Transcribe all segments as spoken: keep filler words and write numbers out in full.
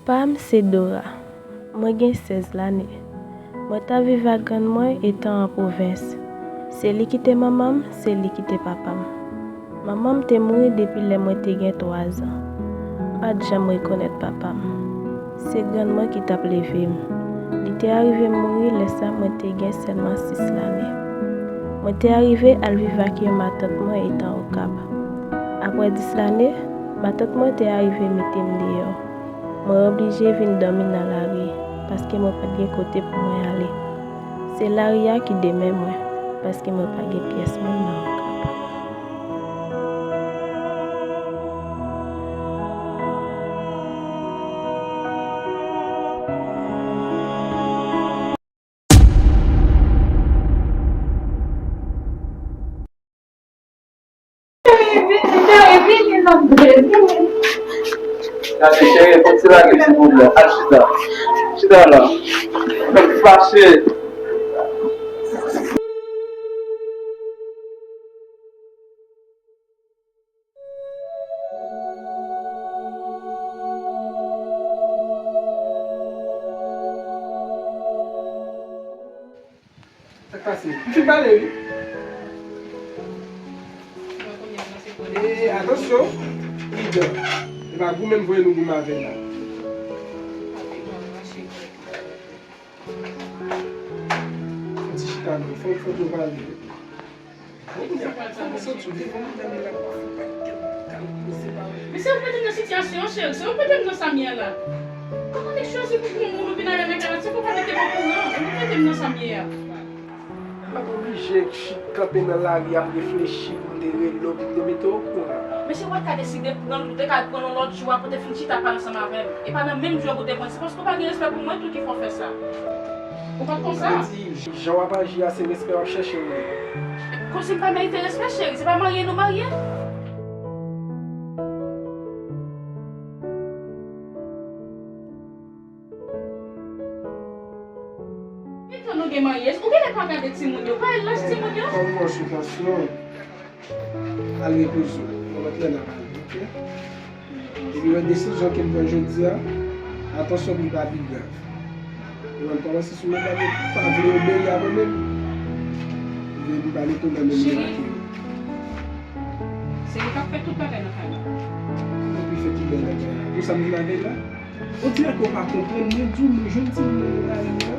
Pa m se Dora. Mwen gen sèz lane. Mwen t ap viv ak grann mwen etan an pwovens. Se li ki te manman m, se li ki te papa m. Manman m te mouri depi lè mwen te gen twa zan. M pa t janm rekonèt papa m. Se grann mwen ki t ap leve m. Li te arive mouri lè sa mwen te gen sèlman sis lane. Mwen te arive al viv ak yon matant mwen etan Okap. Apre dis lane, matant mwen te arive mete m deyò. Mwen oblije vin dòmi nan lari, paske mwen pa t gen kote pou mwen ale. Se lari a ki demen mwen, paske mwen pa gen pyès moun nan Okap. Gade, cheri, fòk se lage ti moun nan. Al chita. Chita la. Mwen fache. Sa k pase? M fin pale, wi. E, atansyon, Ida. E pa goumen m voye nou goumen avè l la. Ti chita non, fò, fò nou pale. Bon, kounye a, fò nou soti devan medam la, w ap fè pakèt kal pou separe. Men se ou k mete m nan sitiyasyon an, cheri, se ou k mete m nan sa m ye a la. Kòman nèg chwazi pou pran moun ou vin avè nan kay la, se pou pa mete m okouran, ou k mete m nan sa m ye a. M pa t oblije kanpe nan lari ap reflechi pou m te rele w, pou m te mete w okouran. Mesye, w pa t ka deside pran l, ou te ka al pran l yon lòt jou, apre w te fin chita pale ansanm avè m. E pa nan menm jou an pou w te pran l, se paske w pa gen respè pou mwen tou ki fè w fè sa. Ou pa t konsa. Sa vle di, jan w ap aji a, se respè w ap chèche, wi. Kòmsi m pa merite respè, cheri, se pa marye nou marye? Gentan nou gen marye, ou genlè pa gade timoun yo, pa wè laj timoun yo? Kòm konsitasyon, al repoze w, yon lòt lè n a pale, oke? Epi wè desizyon ke m pran jodi a, atansyon pou l pa pi grav. Ou wè m kòmanse sou medam yo pa vle obeyi a mwen menm. Vle pou pa gen pwoblèm menm nan lakay yo. Se li k ap fè tout bagay nan kay la. Epi fè tout bagay nan kay la. Pou sa m vin avè l la? On dirè ke w pa konprann, mwen di w, mwen jwenn timoun nan nan lari a,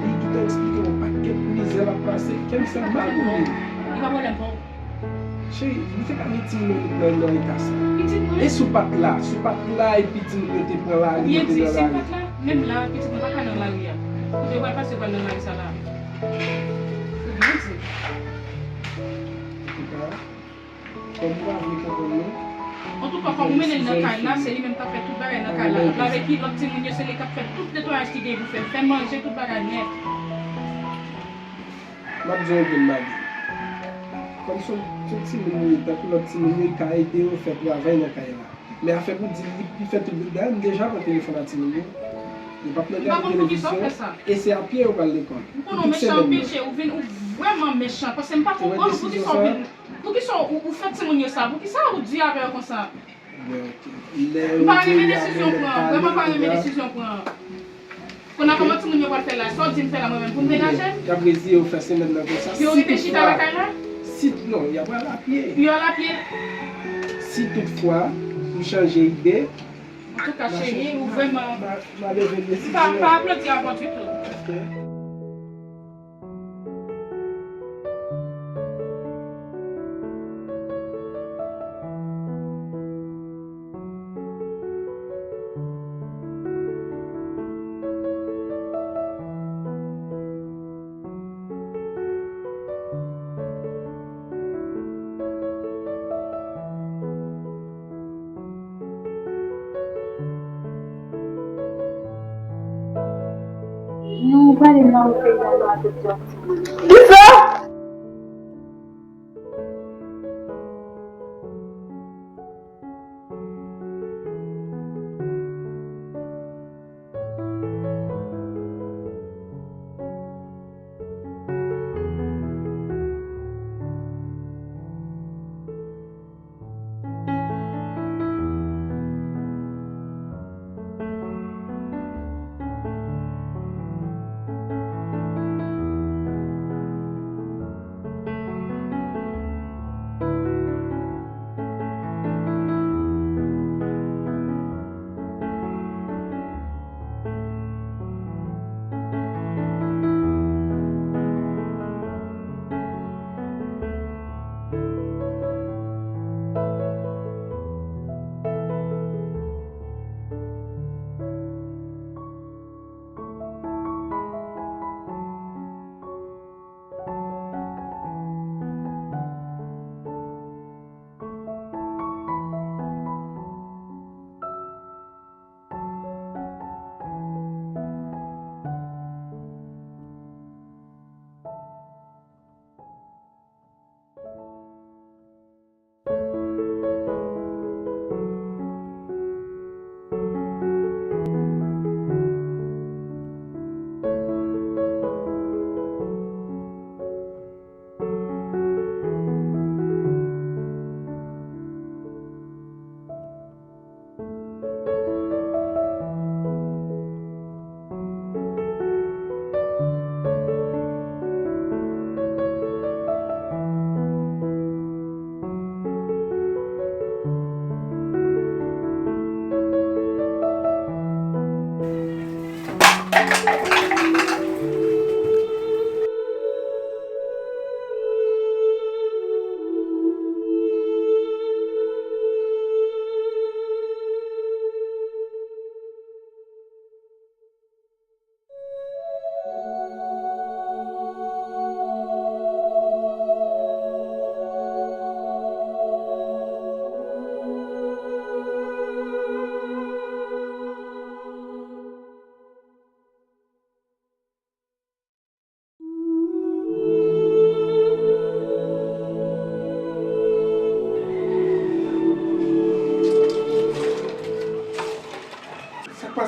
li gentan eksplike w pakèt mizè l ap pase, kè m fè mal pou li. Li pa pwoblèm pou ou. Cheri, li te ka gen timoun nan, nan eta sa. Pitit mwen. E si w pa t la, si w pa t la epi timoun yo te pran lari, yo te nan lari. Byen di, si w pa t la, menm la, pitit mwen pa ka nan lari a. Ou te pral pase pral nan lari sa la. Ou byen di. Antouka, kòm ou pa vle konprann mwen. Antouka, kòm ou mennen l nan kay la, se li menm k ap fè tout bagay nan kay la. L avèk ki lòt timoun yo, se li k ap fè tout netwayaj ki gen pou fè, fè manje, tout bagay nèt. M ap di w yon grenn bagay. Kòm se yon, se yon timoun li ye, tankou lòt timoun yo, li ka ede yo fè travay nan kay la. Men afè pou di li, li fè tout bout bagay, m deja pran telefòn a timoun yo. Yo p ap nan gade televizyon, e se a pye yo pral lekòl. M konnen w mechan anpil, cheri, ou vin, ou vrèman mechan, paske m pa konprann ou, poukisa w vin, poukisa w, ou fè timoun yo sa, poukisa ou di avè yo konsa? M pa renmen desizyon w pran an, vrèman pa renmen desizyon w pran an. Kounye a kòman timoun yo pral fè la? Sa w di m fè la mwen menm pou m degaje m? Y ap reziye yo fè semèn nan konsa. Yo rete chita lakay la? Si, non, y ap al apye. Yo al apye? Si toutfwa m chanje ide. Antouka, cheri, ou vrèman. M a leve desizyon. M pa, m pa aplodi avè w ditou. Ok. Nou prale nan peyi a, nou adopte yon timoun. Kisa?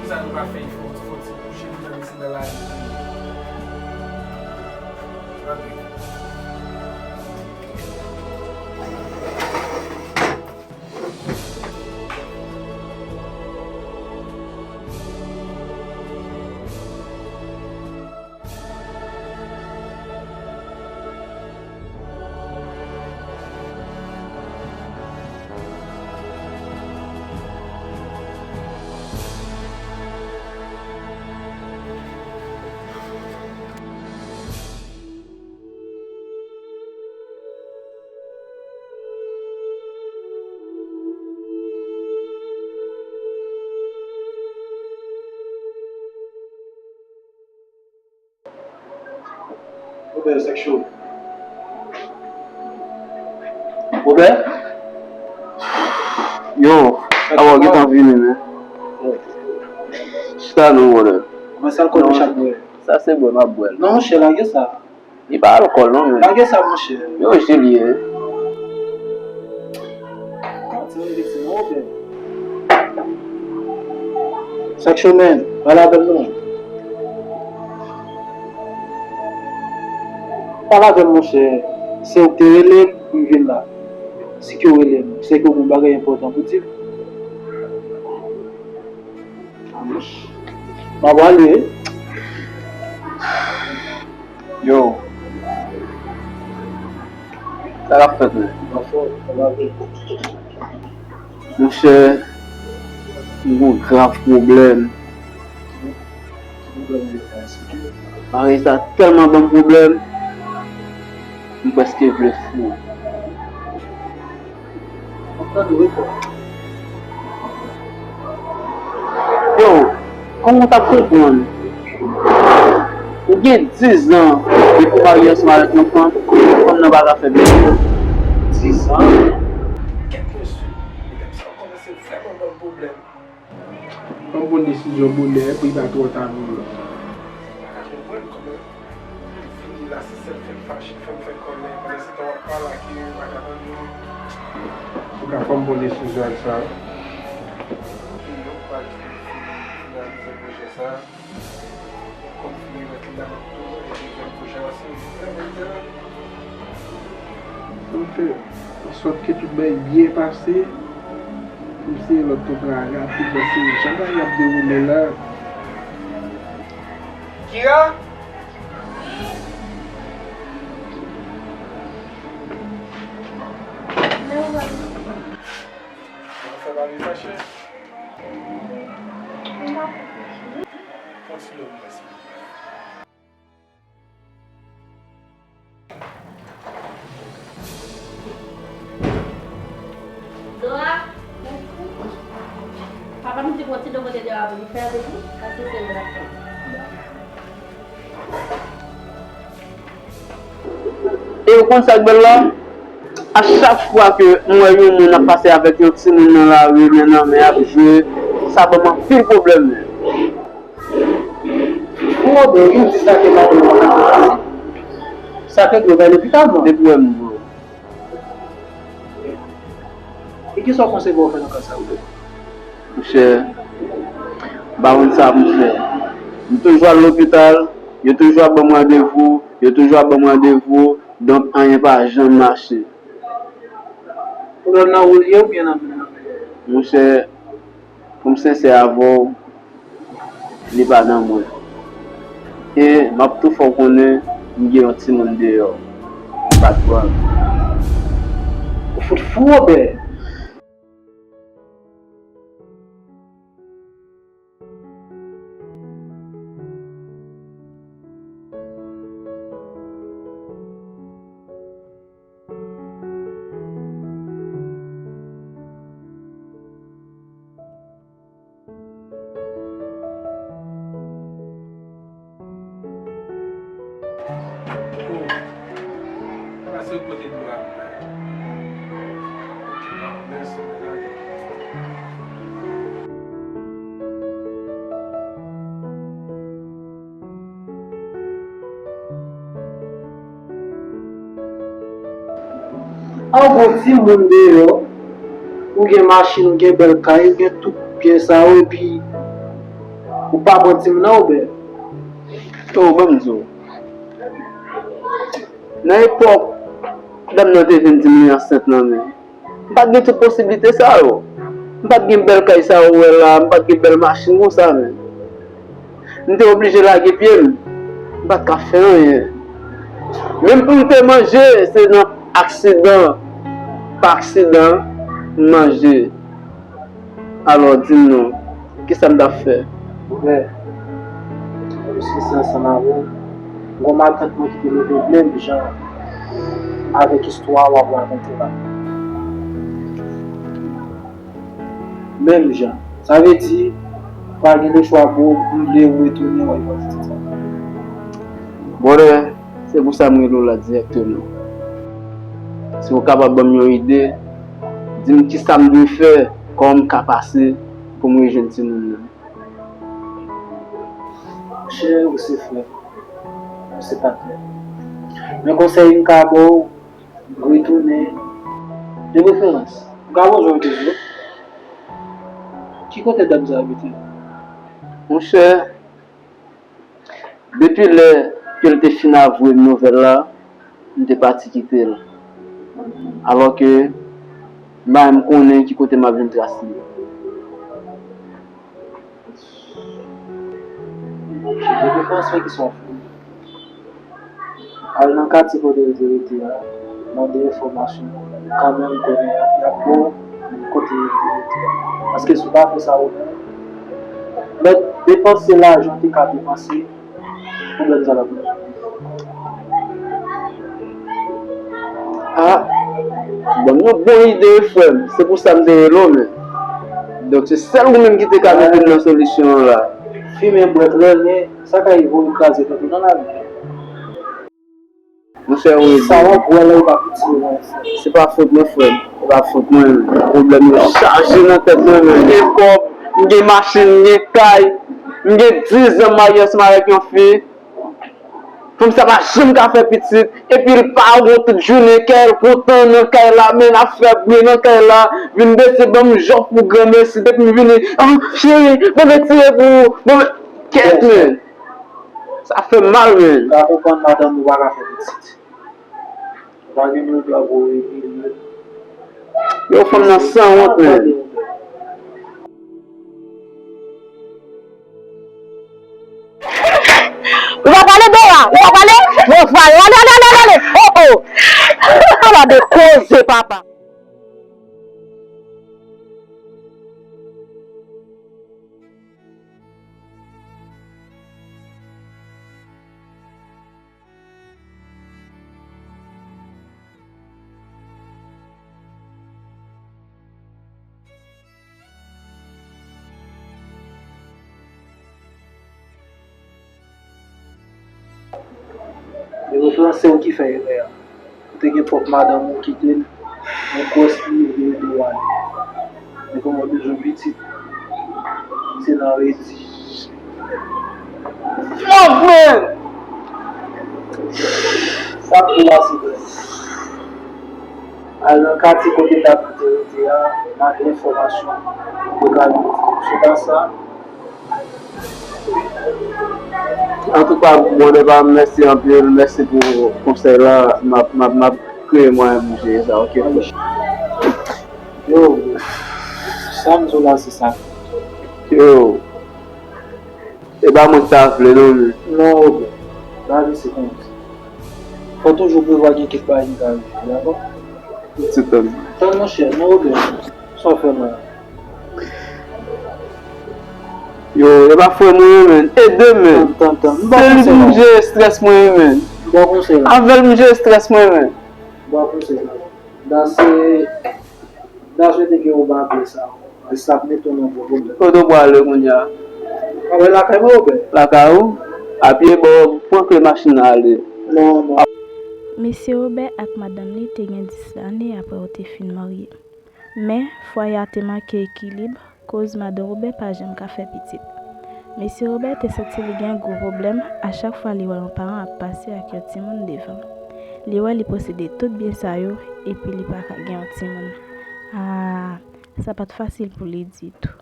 Kisa nou ka fè? Fò, fò ti kouche, nou tann se nan lari. Antre. Sèk cho. Pwoblèm? Yo, awa, gentan vini, men. Chita non, brother. Mwen, se alkòl m ap bwè. Sa se bwè, m ap bwè l. Non, monchè, lage sa. Li pa alkòl, non, men. Lage sa, monchè. Yo, je li ye. Sèk cho, men, pale avè m non. Pale avè m, monchè. Se ou ki te rele m pou m vin la. Si ke w rele m, se ke w gen yon bagay enpòtan pou di m. M ap ale. Yo. Sa k ap fèt, men? Monchè, m gon grav pwoblèm. Bagay sa tèlman ban m pwoblèm, m prèske vle fou. Yo, kòman w t ap konprann? Ou gen diz an depi w marye ansanm avèk yon fanm, fanm nan pa ka fè bebe. Diz an? Kèt mesye, pwoblèm sa kòmanse vrèman ban m pwoblèm. Pran bon desizyon bonè pou li pa twò ta pou ou. Konprann kòman vini la, se sèl fè m fache, fè m fè kòlè, pandan se tan w ap pale ak yo, yo pa ka tande w. Ou ka fè m bon desizyon ak sa. Yo pa di fini, finalize pwojè sa. Kòm fini rèt li la, m ap tou, e dezyèm pwojè a, se vrèman. Donk, fè an sòt ke tout bagay byen pase. Pou m seye lòt kontra a rapid, paske jan bagay ap dewoule la. Kira? Mwen fè pa vin fache. Fon ti lo mwen, silvouplè. Dora, papa m di pran ti do kote Dora pou li fè avèk li, paske se l l ap fè. E ou konn sa k bèl la? A chak fwa ke m wè yon moun ap pase avèk yon timoun nan lari, men nan men ap jwe, sa ban m anpil pwoblèm, men. Ou wè, bro, ou di sa ke pa pou mwen. Sa ke dwe bay lopital, non? Depi w wè m, bro. E kisa w panse pou w fè nan ka sa, bro? Monchè, m pa konn sa pou m fè. M toujou al lopital, yo toujou ap ban m randevou, yo toujou ap ban m randevou, donk anyen pa janm mache. Pwoblèm nan ou l ye oubyen nan moun nan? Monchè, pou m sensè avè w, li pa nan mwen. E m ap tou fè w konnen m gen yon timoun deyò. M pa t pran l. Ou fout fou, Wobè! Pase w pote dlo a. Mèsi, mèsi. An gwo timoun deyò, ou gen machin, ou gen bèl kay, ou gen tout byen sa yo, epi ou pa pran timoun nan, Wobè. O, ban m di w. Nan epòk dam nan te vin di m li ansent nan, men m pa t gen tout posiblite sa yo. M pa t gen bèl kay sa yo w wè la, m pa t gen bèl machin konsa, men. M te oblije lage pye m. M pa t ka fè anyen. Menm pou m te manje, se nan aksidan, pa aksidan, m manje. Alò, di m non, kisa m t ap fè? Frè, pou m sensè ansanm avè w, m gon matant mwen ki te leve menm jan avèk istwa w ap rakonte la. Menm jan. Sa vle di, pa gen lechwa bro, m vle ou retounen wè yon pitit sa. Brother, Se pou sa m rele w la dirèkteman. Si w kapab ban m yon ide, di m kisa m dwe fè, kòman m ka pase pou m rejwenn timoun nan. Monchè, ou se frè m, ou se patnè m. Men konsèy m ka ba w, retounen. De preferans, m ka poze w yon kesyon. Ki kote dam sa abite? Monchè, depi lè ke l te fin avwe m nouvèl la, m te pati kite l. Alò ke m pa menm konnen ki kote m ap jwenn tras li. Depi w fè yon kesyon, al nan katye kote l te rete a, mande enfòmasyon, ou ka menm konnen y ap ba w kote l te rete a. Paske si w pa fè sa ou menm, lè depanse lajan w te ka depanse, pwoblèm sa l ap rezoud. Ah, ban m yon bon ide, frè m. Se pou sa m te rele w, men. Donk, se sèl ou menm ki te ka mete m nan solisyon an la. Fimen bwèt lè, men sa ka rive w kraze tèt ou nan lavi. Monchè, ou ede. Sa w ap wè la, ou pa piti, non. Se pa fòt mwen, frè m. Se pa fòt mwen. Pwoblèm yo chaje nan tèt mwen, men. M gen kòb, m gen machin, m gen kay. M gen diz an marye ansanm avèk yon fi. Fanm sa pa janm ka fè pitit, epi l pa wont, tout jounen kè l kontan nan kay la, men l ap fè bri nan kay la, vin bese ban m jòf pou granmesi, depi m vini, ah, cheri, mwen retire pou ou, mwen, kèt, men. Sa fè m mal, men. Ou ka konprann madanm ou pa ka fè pitit. Ou pa gen dwa pou ou rele. Yo, fanm nan sanwont, men. Ou pa pale, Dora? Ou pa pale? Bon, fwa yo. Ale, ale, ale, ale, ale. Oh, oh. Ala de koze, papa. Yo, se w ki fè erè a. Ou te gen pwòp madanm ou kite l, yon gwòs li, ou te rete w ale. Men kòman w bezwen pitit, se nan redi. Fuck, man! Sa m di la, se vrè. Al nan katye kote dam nan te rete a, mande enfòmasyon. Yo ka jwenn sou baz sa. Antouka, brother pa m, mèsi anpil, mèsi pou konsèy la. M ap, m ap, m ap kreye mwayen pou m jere sa, ok, frè? Yo, sa m di w la, se sa. Yo, e pa mwen ki ta vle, non, men. Non, Robert, lavi se konsa. Fò toujou prevwa gen kèk bagay ki ka rive, dakò? Ti tann. Tann, monchè, non, Robert, sa w fè la? Yo, e pa frè mwen ye, men. Ede m, men. Tann, tann, tann. M ba w konsèy la. Se li pou m jere estrès mwen ye, men. M ba w konsèy la. Avè l m jere estrès mwen ye, men. M ba w konsèy la. Da se, da swete ke ou pa vle sa. Sa ap mete w nan gwo pwoblèm. Kote w prale kounye a? Mwen lakay mwen, Robert. Lakay ou? A pye, bon, pran kle machin nan ale. Non, non. Mesye Robert ak madanm li te gen dis lane apre yo te fin marye. Men, fwaye a te manke ekilib, koz madan Robert pa janm ka fè pitit. Mesye Robert te santi li gen gwo pwoblèm a chak fwa li wè yon paran ap pase ak yon timoun devan l. Li wè li posede tout byen sa yo, epi li pa ka gen yon timoun. Ah, sa pa t fasil pou li ditou.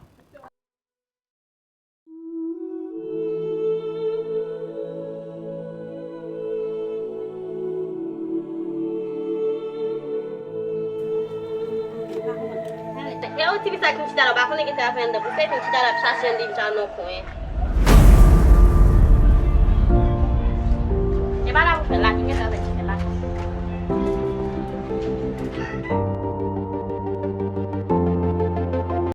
E ou ti fi sa ki chita la, ou pa konnen ki travay anndan pou fè, vin chita la ap chache anndan sa nan kwen. E pa la pou fè la, ki gen travay ki fè la.